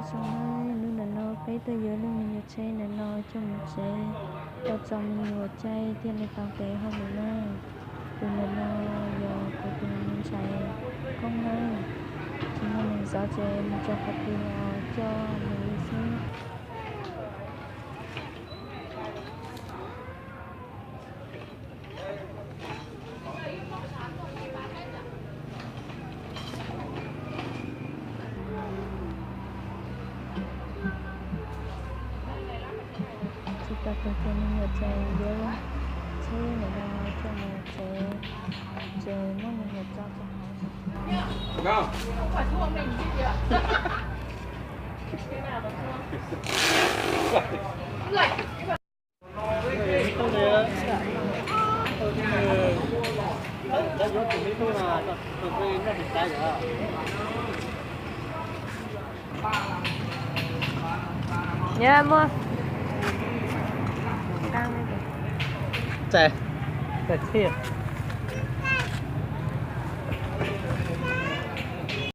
Zoo nawb, hnub ntawm no peb tuaj yuav lub me nyuam tsheb ntawm no coj mus tsev, tau txog me nyuam caij thiaj li tau kev hauj lwm nawb. Tus ntawm no yog kuv tus me ntxhais Koob nawb, tsis muaj neeg zov ces mus txog qhov twg los coj mus li xwb. Tsis tau tus tus me nyuam tsev yuav tsheb ntawm no coj mus tsev, ces muab me nyuam tso rau hauv. Yog muaj txais, txais thiaj.